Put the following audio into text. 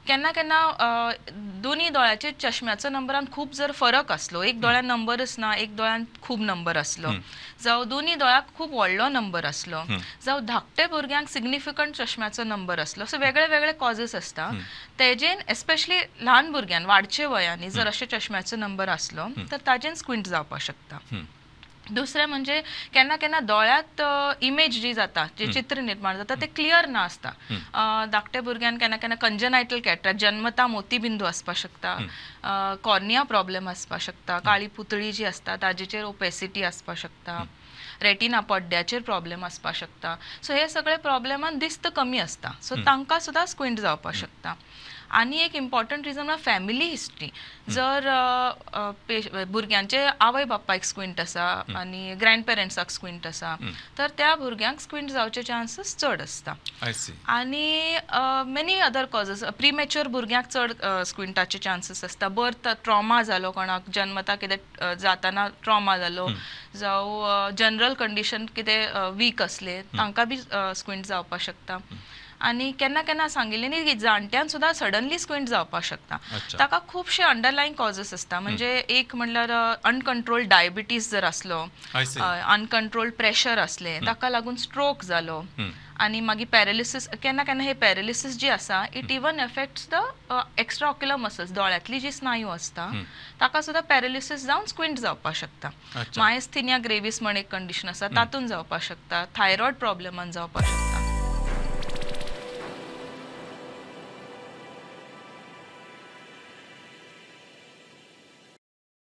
केन्ना केन्ना दोनी दोळ्याचे चश्म्याचो नंबरान खूब जर फरक आसलो, एक दोळ्यान नंबरच ना, एक दोळ्यान खूब नंबर आसलो, जावं दोनी दोळ्याक खूब व्हडलो नंबर आसलो, जावं धाकटे भुरग्यांक सिग्निफिकंट चश्म्याचो नंबर आसलो, सो वेगळे वेगळे कॉजेस आसता तेजेन. एस्पेशली ल्हान भुरग्यान वाडचे वयांनी जर अशे चश्म्याचो नंबर आसलो तर ताजेन स्क्विंट जावपाक शकता. दुसरें म्हणजे केन्ना केन्ना दोळ्यांत इमेज जी जाता, जे चित्र निर्माण जाता ते क्लियर ना आसता. धाकट्या भुरग्यान केन्ना केन्ना कंजनायटल कॅटरॅक्ट, जन्मता मोतीबिंदू आसपाक शकता, कॉर्निया प्रॉब्लेम आसपाक शकता, काळी पुतळी जी आसता ताजेचेर ओपेसिटी आसपाक शकता, रेटिना पड्ड्याचेर प्रॉब्लेम आसपाक शकता. सो हे सगळे प्रॉब्लेमान दिस्त कमी आसता, सो तांकां सुद्दां स्क्विंट जावपाक शकता. आनी एक इम्पॉर्टंट रिजन म्हळ्यार फॅमिली हिस्ट्री. जर भुरग्यांचे आवय बापायक स्क्विंट आसा आनी ग्रँड पेरंट्साक स्क्विंट आसा तर त्या भुरग्यांक स्क्विंट जावचे चान्सीस चड आसता. आनी मेनी अदर कॉजेस, प्रिमॅच्युअर भुरग्यांक चड स्क्विंटाचे चान्सीस आसता. बर्थ ट्रॉमा जालो, कोणाक जन्मता कितें जाताना ट्रॉमा जालो, जावं जनरल कंडिशन कितें वीक आसले तांकां बी स्क्विंट जावपाक शकता. आनी केन्ना केन्ना सांगिल्लें न्ही की जाणट्यान सुद्दां सडनली स्क्विंट जावपाक शकता. ताका खुबशे अंडरलायंग कॉजेस आसता. म्हणजे एक म्हणल्यार अनकंट्रोल्ड डायबिटीज जर आसलो, अनकंट्रोल्ड प्रेशर आसलें, ताका लागून स्ट्रोक जालो, आनी मागीर पॅरालिसीस. केन्ना केन्ना हे पॅरालिसीस जी आसा it even affects the extra ocular muscles, दोळ्यांतली जी स्नायू आसता ताका सुद्दां पॅरालिसीस जावन स्क्विंट जावपाक शकता. मायस्थेनिया ग्रेविस म्हण एक कंडिशन आसा तातूंत जावपाक शकता, थायरॉयड प्रॉब्लेमान जावपाक शकता.